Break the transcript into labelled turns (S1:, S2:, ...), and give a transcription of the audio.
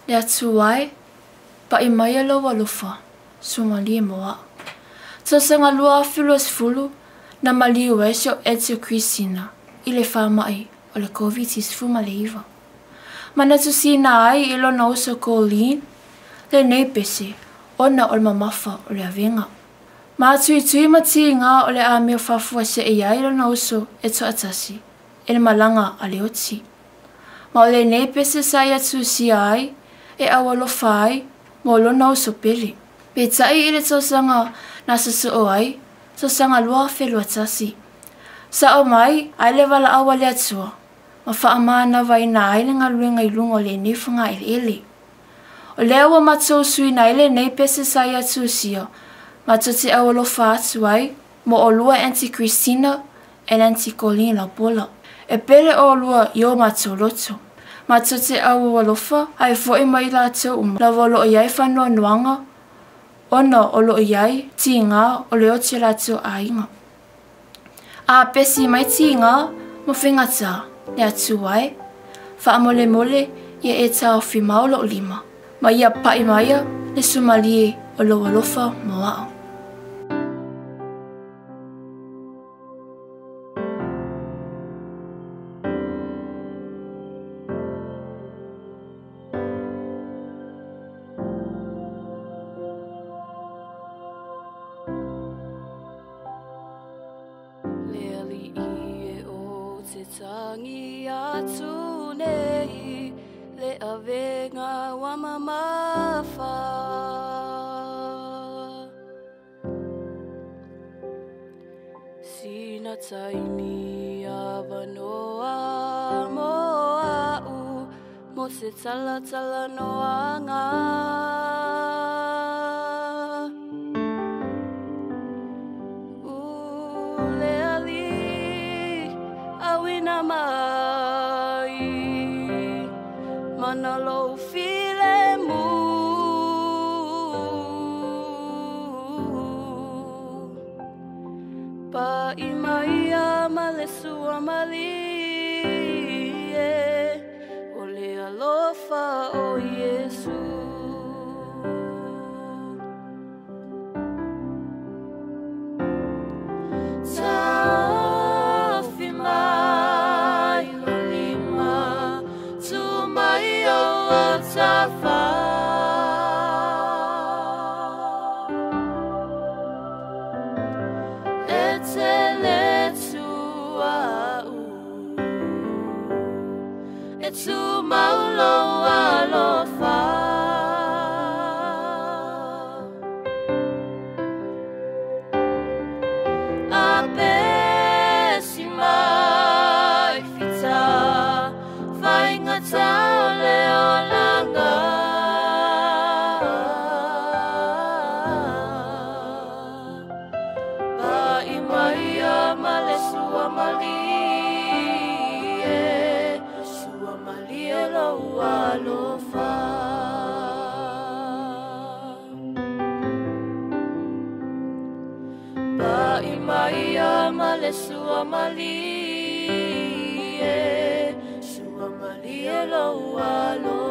S1: Le Atua e, paʻi maia lou alofa, suamalie mo aʻu. Tausaga 2020 na maliu ai si o Aunty Christina i le faamaʻi o le Koviti-19. Ma na tusina ai i lona uso Colleen lenei pese ona o le mamafa o le avega. Ma tuitui ma tiga o le amio faafuaseʻi ai lona uso e toʻatasi e le malaga a le oti. Ma o lenei pese sa ia tusia ai e aualofa ai mo lona uso pele. Peitai i le tausaga na sosoo ai, tausaga 2021. Sao mai ai le valaau a le Atua ma faamanavaina ai le galuega i luga o lenei fagaeleele. O lea ua matou suiina ai lenei pese sa ia tusia, matou te aualofa atu ai mo olua Aunty Christina and Aunty Colleen Lapola. E pele olua i o matou loto. Matou te aualofa ai foi mai latou uma lava o loo i ai faanoanoaga ona o loo i ai tiga o le oti o latou aiga. A pesi mai tiga ma faigata, le Atua e, faamolemole ia e taofi mao lou lima, ma ia paʻi maia le suamalie o lou alofa mo aʻu.
S2: Le aliʻi e o te tagi atu nei, le avega ua mamafa. Sina taimi avanoa mo au, mo se talatala noaga. Le ali awina mai, mana lou filemu. Paʻi maia ma le sua malie, o le alofa o Iesu. Taofi mai lo lima, tu mai o atafa. E te le tua'u, e tu mau lou alofa. A pesi mai fita, faigata o le olaga. Paʻi maia ma le sua malie, sua malie lou alofa. Paʻi maia ma le sua malie, sua malie lou alofa.